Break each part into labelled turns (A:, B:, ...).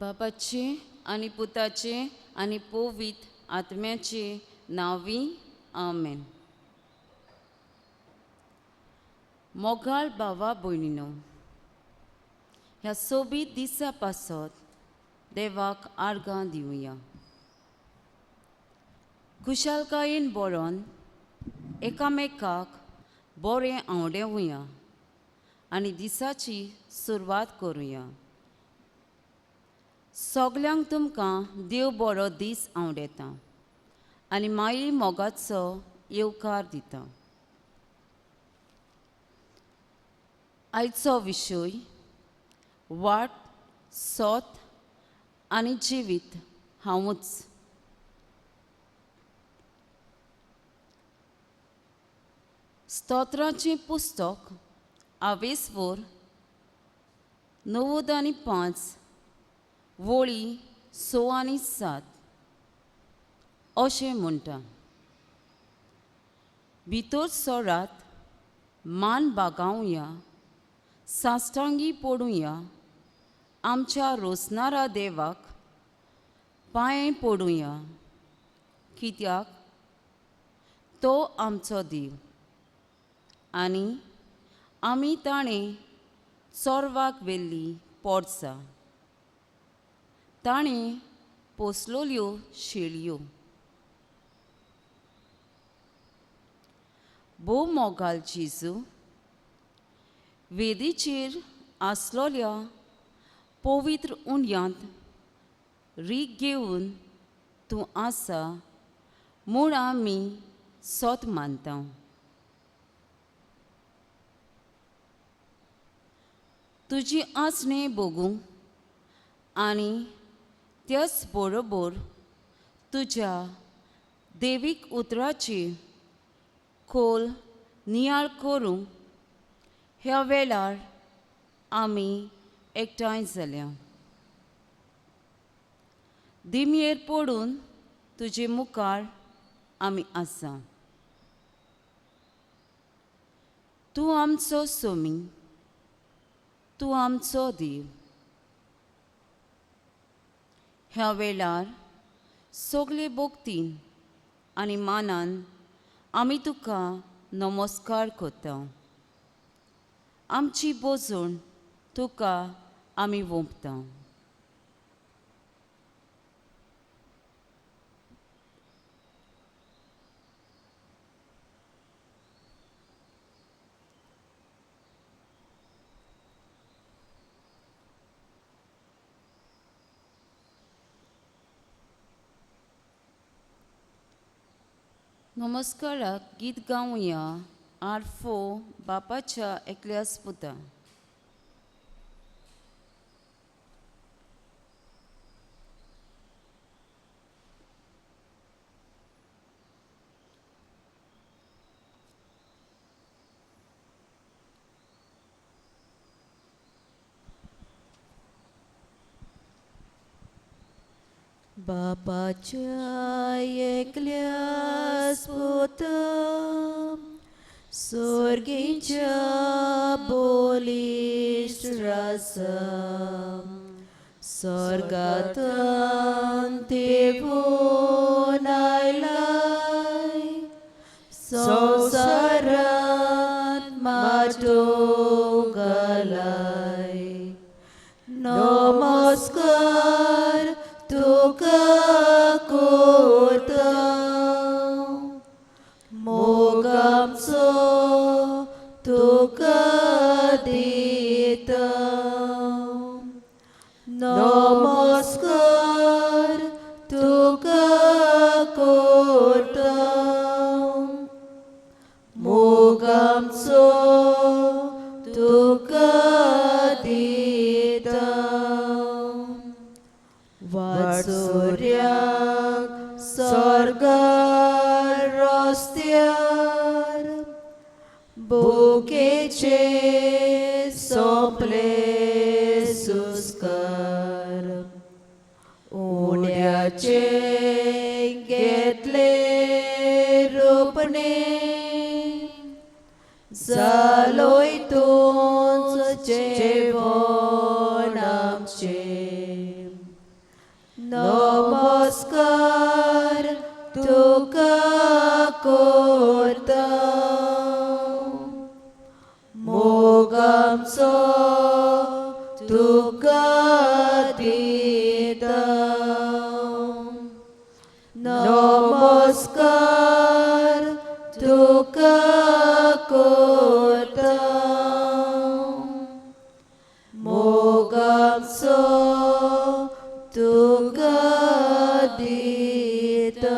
A: बापाचे आनी पुताचे आनी पवित्र आत्म्याचे नांवी आमेन. मोगाळ भावा भयणीनो, ह्या सोबीत दिसा पासत देवाक आर्गां दिवया. खुशालकायेन बरोवन एकामेकाक बरें आंवडेवया आनी दिसाची सुरवात करुया. सगल्यांक तुमकां देव बरो दीस आंवडेता आनी माई मोगाचो येवकार दिता. आयचो विशय वाट, सोत आनी जिवीत हांवूच. स्तोत्राचें पुस्तक आवेसवोर 95 वळी 6 आनी 7 अशें म्हणटा, भितर सोरात, मान बागावया, साश्टांगी पडुया, आमच्या रोसणारा देवाक पांये पडुया, कित्याक तो आमचो देव आनी आमी ताणें चोरवाक व्हेल्ली पोरसां, ताणें पोसलोल्यो शेळयो. भोव मोगाल जेजू, वेदीचेर आसलोल्या पवित्र उंड्यांत रीग घेवन तूं आसा म्हूण आमी सोत मानता. तुजी आसणें भोगूंक आनी त्याच बरोबर तुज्या देवीक उतराची खोल नियाळ करूंक ह्या वेळार आमी एकठांय जाल्या. दिमयेर पडून तुजे मुखार आमी आसा. तूं आमचो सोमी, तूं आमचो देव. ह्या वेळार सगळे भक्तीन आनी मानान आमी तुका नमस्कार करता. आमची बोजण तुका आमी वोंपता. नमस्काराक गीत गावया आरफो बापाच्या एकल्यास पुता.
B: बापाच्या एकल्यास पुता स्वर्गीच्या बोलिश्ट रासा स्वर्गांतल्यान देवून आयलाय संवसारांत माटो घालाय. नमस्कार तुका करता, मोगामचो तुका दिता. नमस्कार तुका करता, मोगामचो तुका दिता. वाटसुऱ्याक स्वर्गार रस्त्यार भुकेचे सोंपले सुस्कार, उण्याचे घेतले रोपणे जालोय तूंच जेवण आमचें. मोगाचो तुका दिता नमस्कार तुका करता मोगाचो तुका दिता.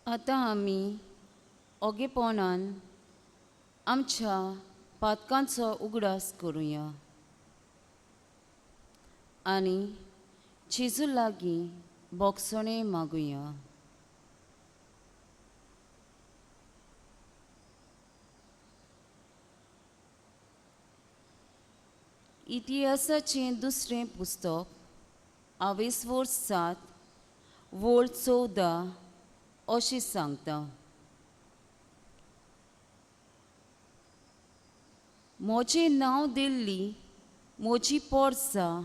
A: आतां आमी ओगेपणान आमच्या पातकांचो उगडास करुया आनी जेजू लागीं बोगसणें मागुया. इतिहासाचें दुसरें पुस्तक आवेसवोर 7 वोळ 14 अशें सांगता. म्हजें नांव दिल्ली म्हजी पोरसां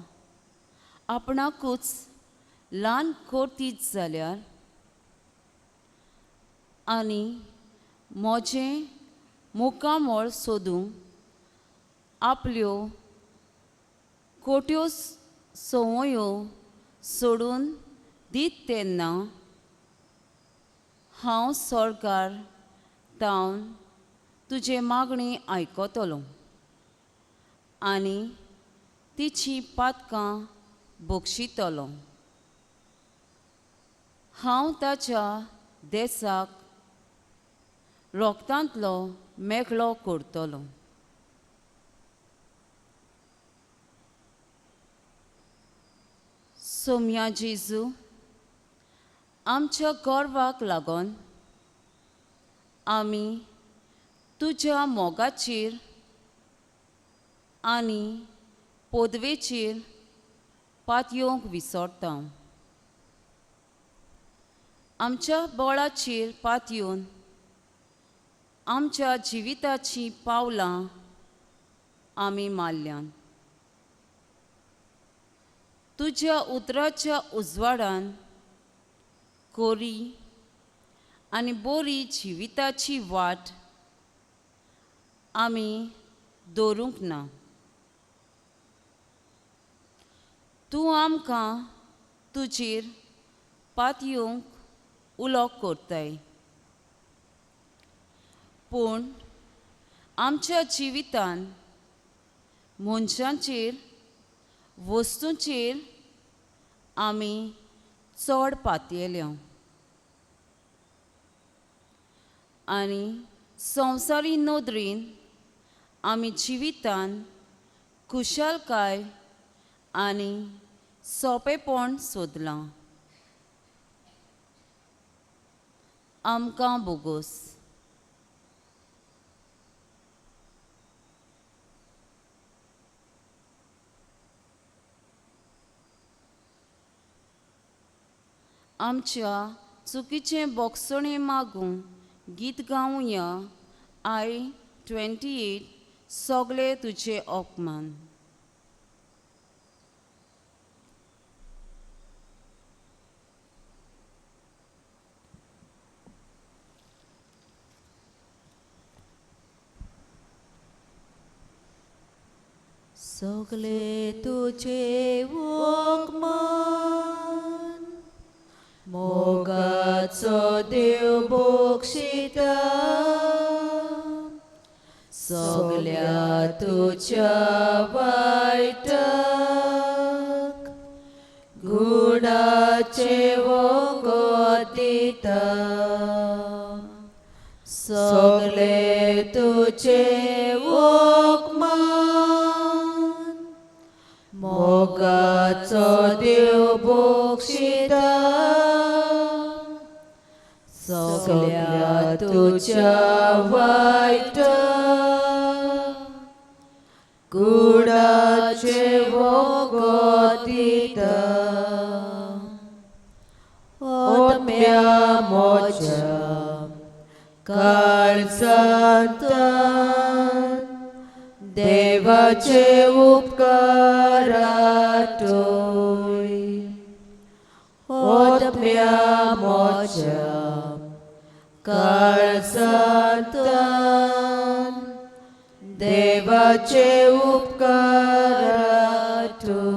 A: आपणाकूच ल्हान करतीत जाल्यार आनी म्हजें मुखामळ सोदूंक आपल्यो कोट्यो संवयो सोडून दीत तेन्ना हांव सरकार तावन तुजे मागणी आयकतलो आनी तिची पातकां बक्षितलो. हांव ताच्या देसाक रोगतांतलो मेकळो करतलो. सोम्या जेजू, आमच्या गर्वाक लागून आमी तुज्या मोगाचेर आनी पदवेचेर पातयेवंक विसरता. आमच्या बळाचेर पातयेवन आमच्या जिविताचीं पावलां आमी मारल्यात. तुज्या उतराच्या उजवाडान कोरी आनी बोरी जिविताची वाट आमी दवरूंक ना. तूं आमकां तुजेर पातयेवंक उलो करताय, पूण आमच्या जिवितान मनशांचेर वस्तूंचेर आमी चड पातयेल्या आनी संवसारी नदरेन आमी जिवितान खुशालकाय आनी सोंपेपण सोदलां. आमकां बोगोस. आमच्या चुकीचें बोगसणें मागूं गीत गावया I 28 सगळे तुजे अपमान.
B: सगळे तुझे वोगमान मोगाचो देव बक्षिता सगळ्या तुझ्या वायटाक गुणाचे वगत दिता सगळे तुझे वोगमान मोगाचो देव बक्षिता सगळ्या तुझ्या वायटाक गुणाचे वगत दिता. ओतम्या मोच्या काळजांतल्यान देवाचे उपकार आठय. ओतम्या मोच्या काळजांतल्यान देवाचे उपकार आठय.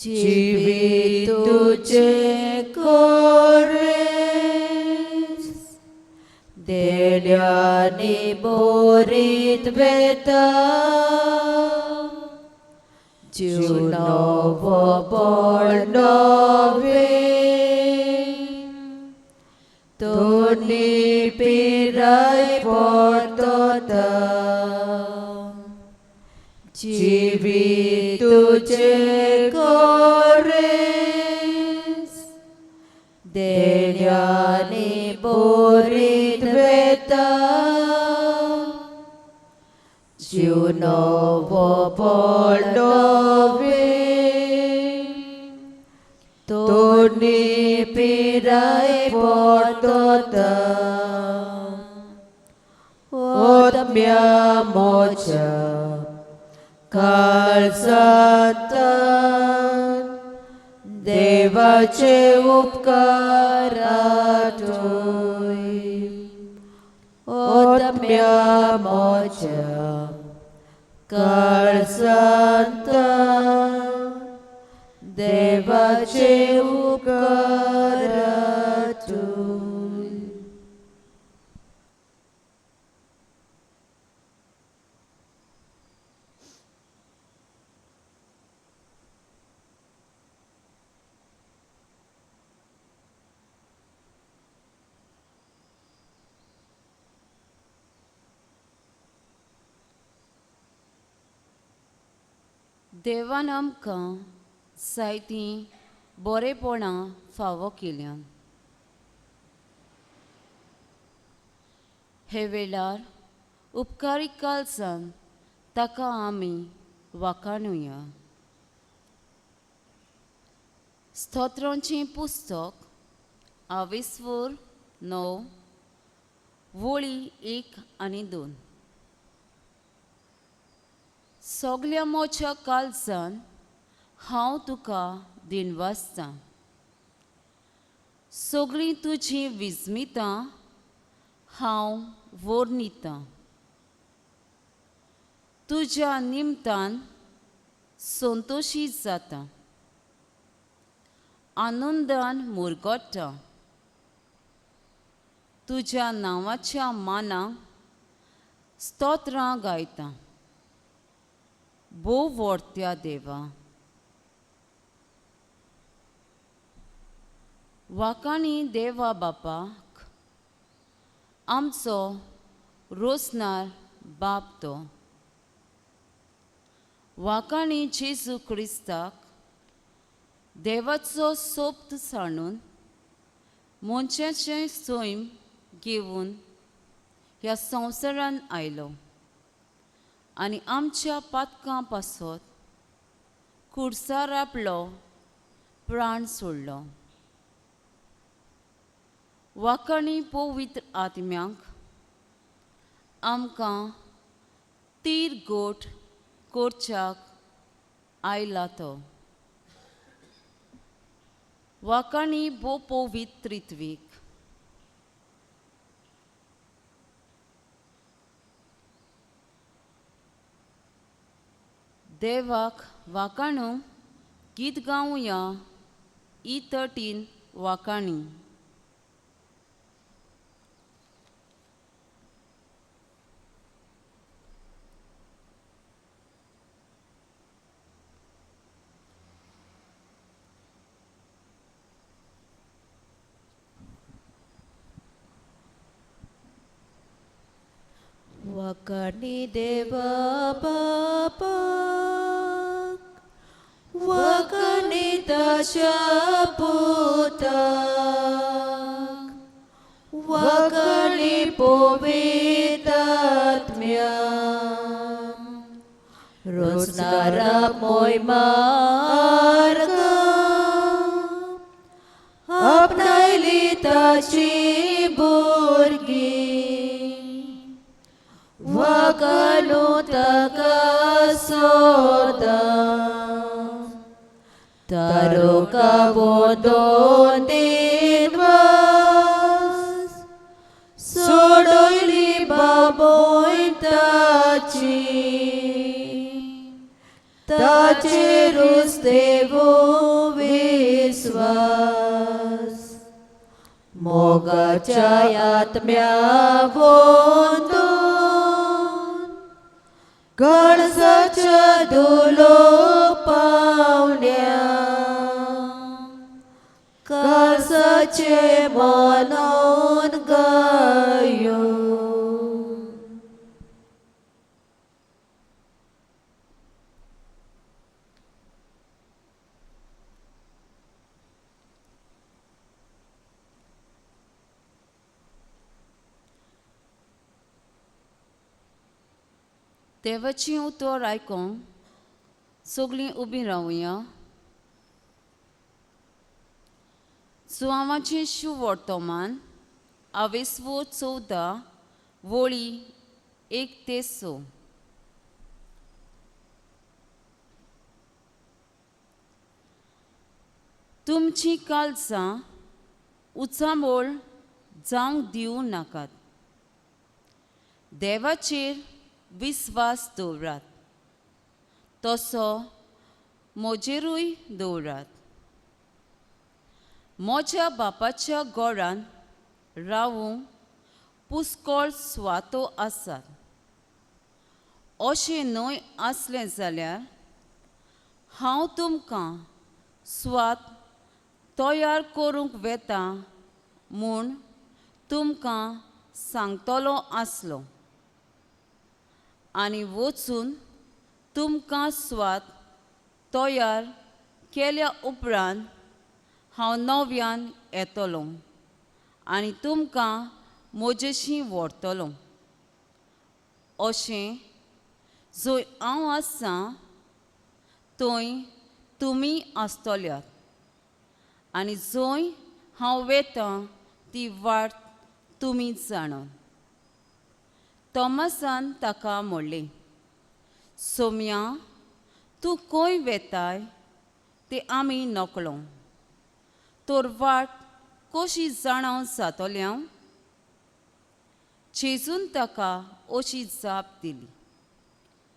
B: जिवीत तुजें कोरेस देण्यांनी बोरीत वेता, जीव नवो बळ नवें, तोनी पिराय परतता. जिवीत तुजें कोरेस देण्यांनी बोरीत वेता, जीव नवो बळ नवें, तोनी पिराय परतता. ओतम्या मोच्या काळजांतल्यान देवाचे उपकार आठय. ओतम्या मोच्या काळजांतल्यान देवाचे उपकार आठय.
A: देवान आमकां जायतीं बरेपणां फावो केल्यान. हे वेळार उपकारी काळजान ताका आमी वाखाणुया. स्तोत्रांचें पुस्तक आवेस्वर 9 वळी 1 आनी 2. सगल्या मोच्या काळजान हांव तुका दिनवासतां, सगळीं तुजीं विस्मितां हांव वर्णितां. तुज्या निमतान संतोशी जाता, आनंदान मुरगट्टा. तुज्या नांवाच्या मानाक स्तोत्रां गायता. भोव व्हडत्या देवा. वाकाणी देवा बापाक आमचो रोसनार बाप तो. वाकाणी जेजू क्रिस्ताक देवाचो सोप्त साणून मनशाचें सैम घेवन ह्या संवसारान आयलो आनी आमच्या पातकां पासत कुर्सार आपलो प्राण सोडलो. वाकाणी पवित्र आत्म्यांक आमकां तीर गोठ कोरच्याक आयला तो. वाकाणी भोव पवित्र त्रित्वीक. देवाक वाकाणू गीत गावया E13 वाकाणी.
B: वाकाणी देवा बापाक, वाकाणी ताच्या पुताक, वाकाणी पवित्र आत्म्याक, रोजनारा मोय मार्ग ताची भुरगीं वकलू ताका सोदा तारुका बोदोन दिनवास सोडयली बाबोय ताची ताचेरूच देवो विस्वास मोगाच्या आत्म्या वंदून कळसाच्या दुलो पावण्या कळसाचे मनोन गायो.
A: देवाचें उतर आयकूंक सगळीं उबीं रावया. जुआंवाचें शुवर्तमान आवेसवो 14 वळी 1 ते 6. तुमचीं काळजां उचांबळ जावंक दिवं नाकात. देवाचेर विस्वास दवरात तसो म्हजेरूय दवरात. म्हज्या बापाच्या घरांत रावूंक पुस्कळ सुवातो आसात. अशें न्हय आसलें जाल्यार हांव तुमकां सुवात तयार करूंक वेता म्हूण तुमकां सांगतलो आसलो आनी वचून तुमकां सुवात तयार केल्या उपरांत हांव नव्यान येतलो आनी तुमकां म्हजेशी व्हरतलो. अशें जंय हांव आसा थंय तुमी आसतल्यात आनी जंय हांव वेतां ती वाट तुमी जाणा. तॉमासान ताका म्हणलें, सोम्या तूं खंय वेताय तें आमी नकळो, तर वाट कशी जाणा जातल्या? जेजून ताका अशी जाप दिली,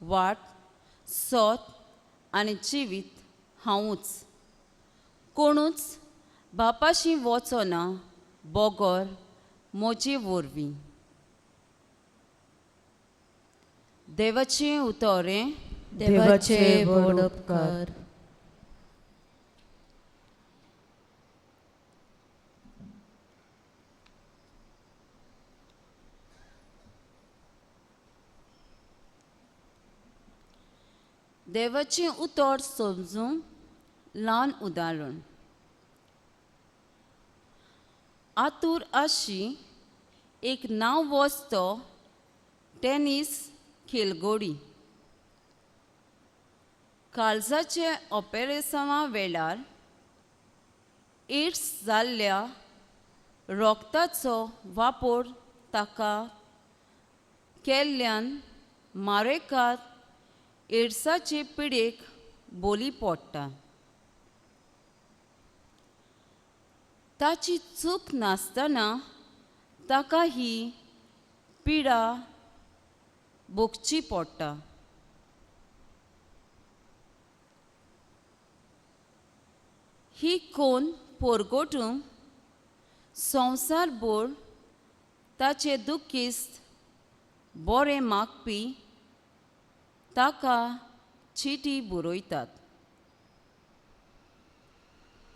A: वाट सत आनी जिवीत हांवूच. कोणूच बापाशी वचना बगर म्हजे वरवीं. देवाचें उतर हें.
B: देवाचे व्हड उपकार.
A: देवाचें उतर समजूंक ल्हान उदाहरण. आतूर आशी एक नांव वस्तो टेनीस खेळगडी. काळजाचे ऑपेरेसांवा वेळार एड्स जाल्ल्या रोगताचो वापर ताका केल्ल्यान मारेकात एड्साचे पिडेक बोली पडटा. ताची चूक नासतना ताका ही पिडा भोगची पडटा. ही कोण पोरगोटूंक संवसारभर ताचे दुखेस्त बरें मागपी ताका चिटी बरयतात.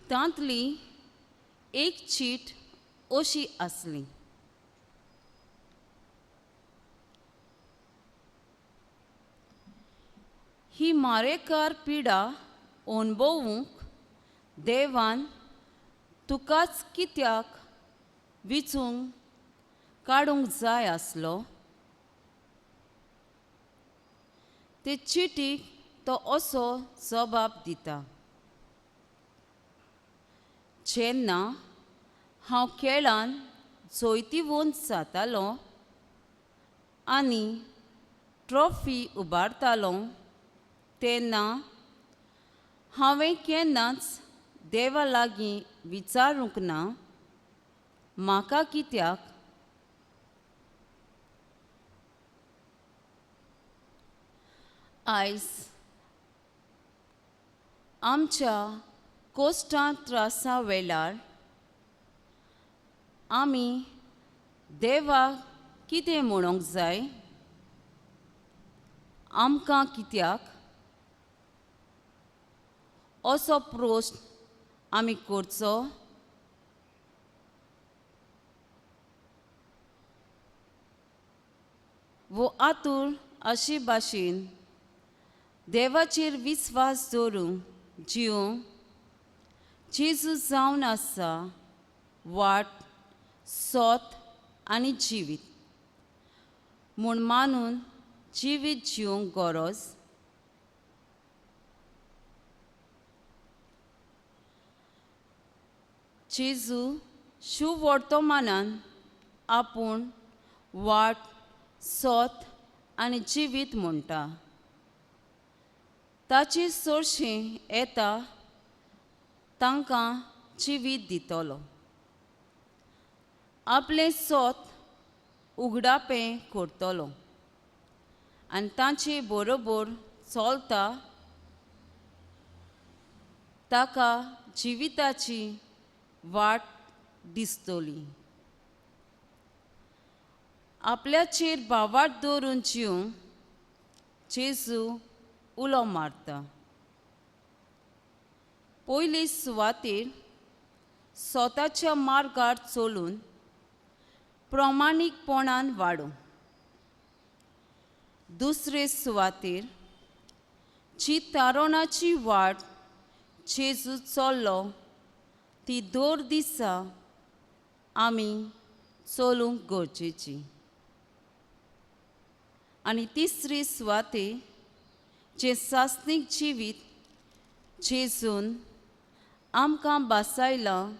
A: तांतली एक चीट अशी आसली. ही मारेकार पिडा अणभवूंक देवान तुकाच कित्याक विचूंक काडूंक जाय आसलो? ते चिटीक तो असो जबाब दिता, जेन्ना हांव खेळान जैतिवंत जातालो आनी ट्रॉफी उबारतालो तेन्ना हांवें केन्नाच देवा लागीं विचारूंक ना म्हाका कित्याक. आयज आमच्या कोश्टां त्रासा वेळार आमी देवाक कितें म्हणूंक जाय, आमकां कित्याक असो प्रस्न आमी करचो. वो आतूर अशे भाशेन देवाचेर विस्वास दवरूंक जिवंक जेजू जावन आसा वाट, सोत आनी जिवीत म्हूण मानून जिवीत जिवंक गरज. जेजू शुवर्तमानान आपूण वाट, सोत आनी जिवीत म्हणटा. ताची सोरशीं येता तांकां जिवीत दितलो, आपलें सोत उगडापें करतलो आनी तांचे बरोबर चलता ताका जिविताची वाट दिसतली. आपल्याचेर भावार्थ दवरून जिवंक जेजू उलो मारता. पयली सुवातेर स्वताच्या मार्गार चलून प्रमाणीकपणान वाडूं. दुसरे सुवातेर जी तारणाची वाट जेजू चल्लो ती दर दिसा आमी चलूंक गरजेची. आनी तिसरी सुवातेर जें सासणीक जिवीत जेजून आमकां भासायलां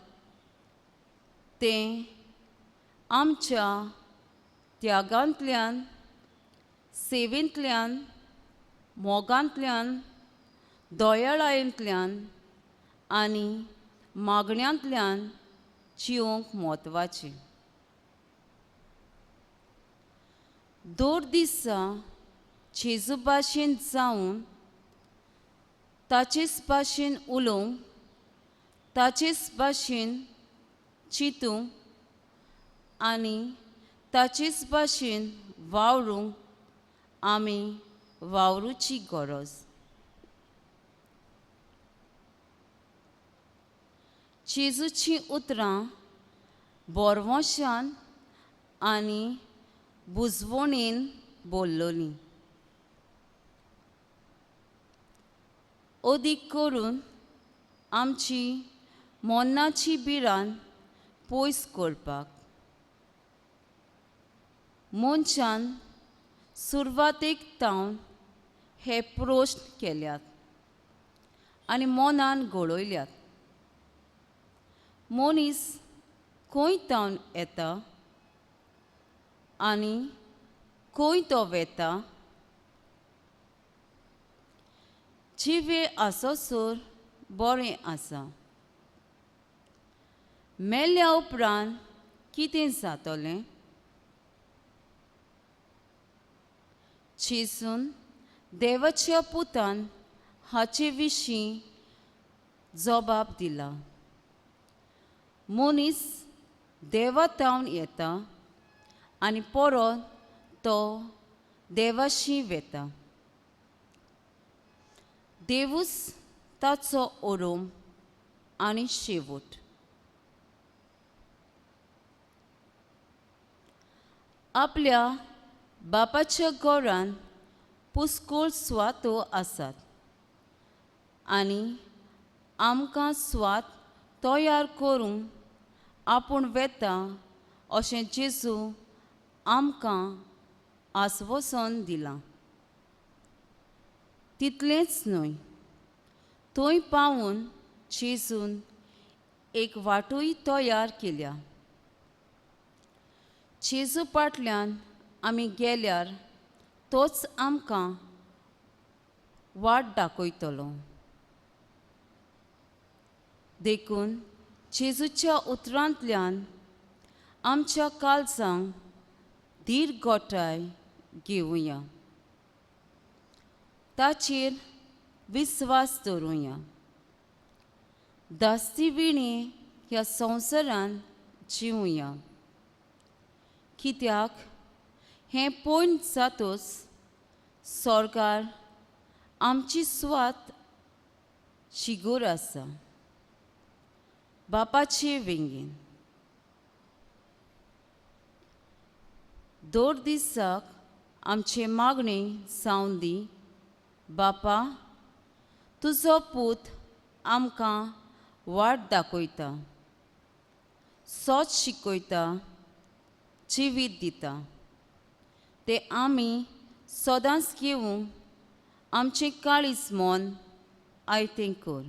A: तें आमच्या त्यागांतल्यान, सेवेंतल्यान, मोगांतल्यान, दयाळायेंतल्यान आनी मागण्यांतल्यान जिवंक म्हत्वाचें. दर दिसा जेजू भाशेन जावन ताचेच भाशेन उलोवंक, ताचेच भाशेन चिंतूंक आनी ताचेच भाशेन वावरूंक आमी वावरूची गरज. जेजूचीं उतरां बोरवंशान आनी बुजवणेन बोल्लोलीं. अदीक करून आमची मनाची भिरांत पयस करपाक मनशान सुरवातेक तावन हे प्रस्न केल्यात आनी मनान घडयल्यात. मनीस खंय तावन येता आनी खंय तो वेता, जिवे आसोसर बरें आसा, मेल्या उपरांत कितें जातलें. जेजून देवाच्या पुतान हाचे विशीं जबाब दिला. मनीस देवा तावन येता आनी परत तो देवाशी वेता. देवूच ताचो ओरोम आनी शेवट. आपल्या बापाच्या घरान पुस्कोळ सुवातो आसात आनी आमकां सुवात तयार करूंक आपूण वेता अशें जेजू आमकां आस्वासन दिलां. तितलेंच न्हय, थंय पावून जेजून एक वाटूय तयार केल्या. जेजू फाटल्यान आमी गेल्यार तोच आमकां वाट दाखयतलो. देखून जेजूच्या उतरांतल्यान आमच्या काळजांक धीर गोठाय घेवया, ताचेर विस्वास दवरुया. दास्ती विणी ह्या संवसारान जिवया, कित्याक हें पळोवन जातूच सरकार आमची सुवात शिगूर आसा बापाचे वेंगेन. दर दिसाक आमचे मागणे जावन दी. बापा, तुजो पूत आमकां वाट दाखयता, सोच शिकयता, जिवीत दिता. ते आमी सदांच घेवंक आमचें काळीज मन आयतें कर.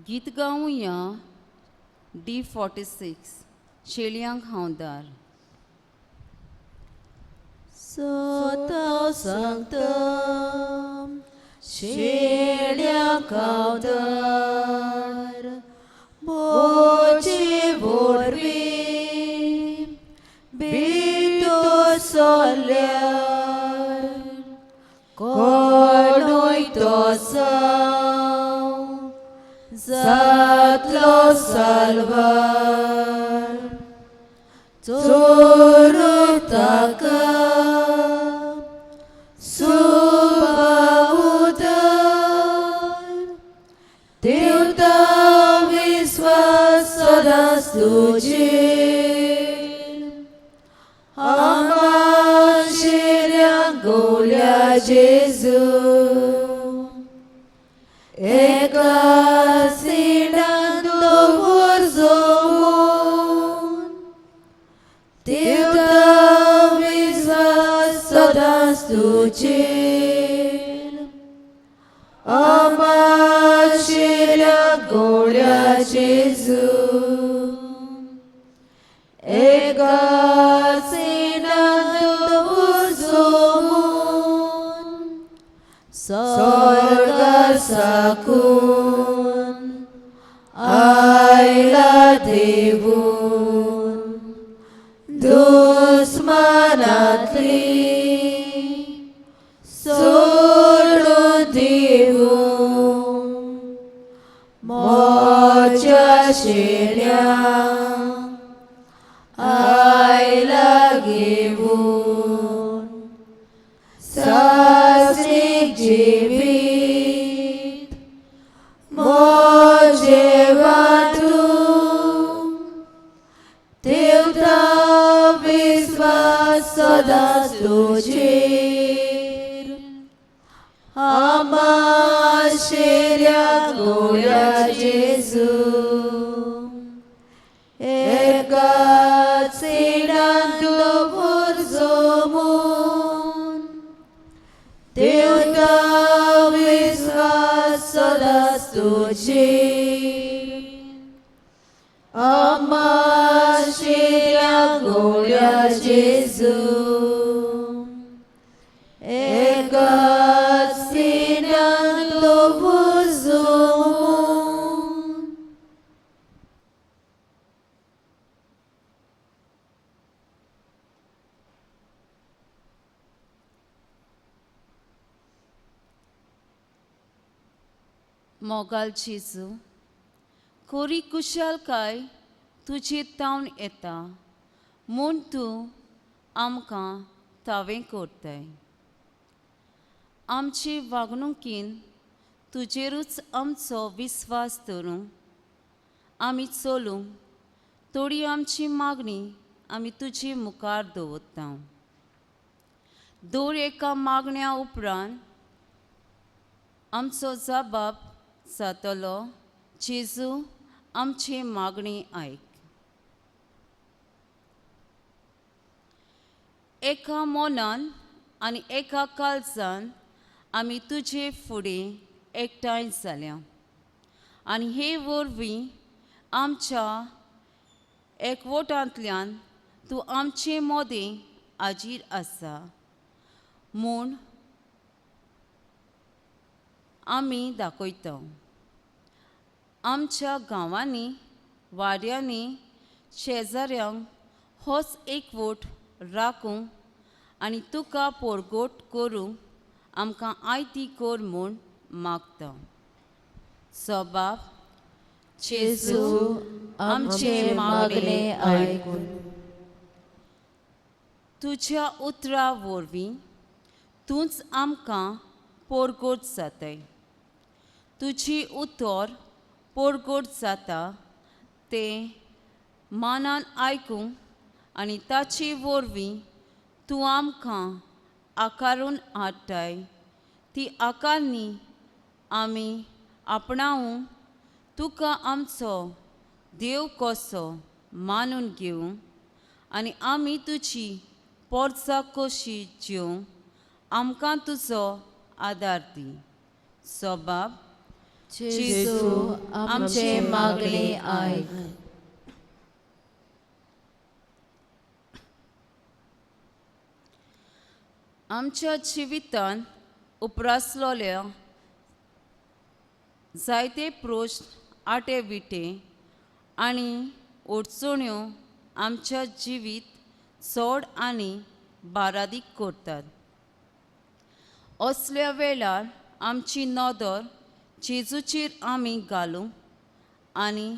A: गीत गावया D46 शेळयांक हांवदार.
B: सता सांगता शेळ्यांक हांवदार मोचे वरवीं भितर सरल्यार कोणूय तो जातलो साल्वार. चोरू ताका सुबाउदार देवता विस्वास सदांच तुजेर. आमा शेऱ्यांक गोल्या जेजू एका सिणान दवर जोमून देवता विस्वास सदांच तुजेर. आमा शेऱ्यांक गोल्या जेजू एका सिणान दवर जोमून स्वर्गा साकून आयला देवून दुस्मानांतली सोडून दिवून मोच्या शेळ्यांक आयला घेवन सासणीक जिवीत मोजे वाटूं देवता विस्वास सदांच तुजेर. आमा शेऱ्यांक गोळ्या जेजू एका सिणान दवर जोमून देवता विस्वास सदांच तुजेर. आमा शेऱ्यांक गोळ्या जेजू एका सिणान दवर जोमून.
A: मोगाल जेजू, कोरी कुशालकाय तुजे तावन येता म्हूण तूं आमकां तावें करताय. आमचे वागणुकीन तुजेरूच आमचो विस्वास दवरूंक आमी चलूंक थोडी आमची मागणी आमी तुजे मुखार दवरता. दर एका मागण्या उपरांत आमचो जबाब जातलो, जेजू आमची मागणी आयक. एका मनान आनी एका काळजान आमी तुजे फुडें एकठांय जाल्या आनी हे वरवीं आमच्या एकवटांतल्यान तूं आमचे मदें हाजीर आसा म्हूण आमी दाखयता. आमच्या गांवांनी, वाड्यांनी, शेजाऱ्यांक होच एकवट राखूंक आनी तुका पोरगोट करूंक आमकां आयती कर म्हूण मागता. सबाब
B: जेजू आमचे मागणे आयकून.
A: तुज्या उतरा वरवीं तूंच आमकां पोरगोट जाताय. तुजी उतर पोरगोट जाता तें मानान आयकूंक आनी ताचे वरवीं तूं आमकां आकारून हाडटाय ती आकारणी आमी आपणावूंक तुका आमचो देव कसो मानून घेवंक आनी आमी तुजी पोरसां कशी जेवंक आमकां तुजो आदार दी. सबाब
B: जेजू आमचे मागणे आयक.
A: आमच्या जिवितांत उप्रासलोल्या जायते प्रश्न, आटे विटे आनी अडचण्यो आमच्या जिवीत चड आनी बारादीक करतात. असल्या वेळार आमची नदर जेजूचेर आमी घालूंक आनी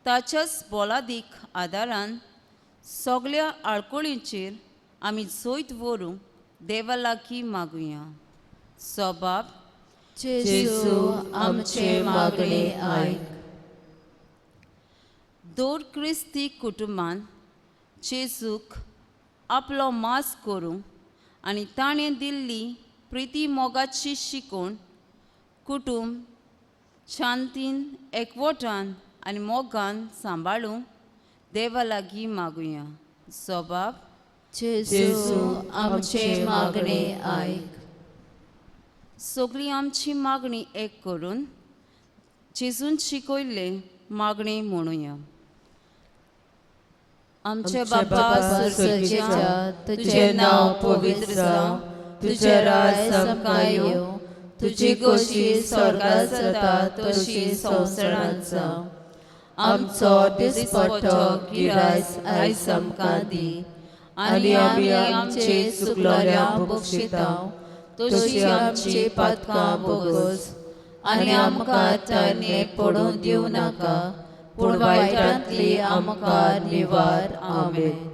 A: ताच्याच बोलादीक आदारान सगळ्या आडखळींचेर आमी जैत व्हरूंक देवा लागीं मागुया. सबाब
B: जेजू आमचे मागणे आयक.
A: दर क्रिस्ती कुटुंबान जेजूक आपलो मास करूंक आनी ताणें दिल्ली प्रिती मोगाची शिकवण कुटुंब शांतीन, एकवटान आनी मोगान सांबाळूंक देवा लागीं मागुया. सबाब
B: जेजू आमचे मागणे आयक.
A: सगळी आमची मागणी एक करून जेजून शिकयल्ले मागणी म्हणुया. आमच्या बापा
B: स्वर्गाच्या, तुझें नांव पवित्र जावं, तुजें राज आमकां येवं, तुजी खोशी स्वर्गांत जाता तशी संवसारांत जावं. आमचो दिसपट्टो गिरास आयज आमकां दी आनी आमी आमचे चुकलोल्यांक बक्षिता तशी आमची पातकां बोगस आनी आमकां ताणे पडून दिवं नाका, पूण वायटांतली आमकां निवार. आमेन.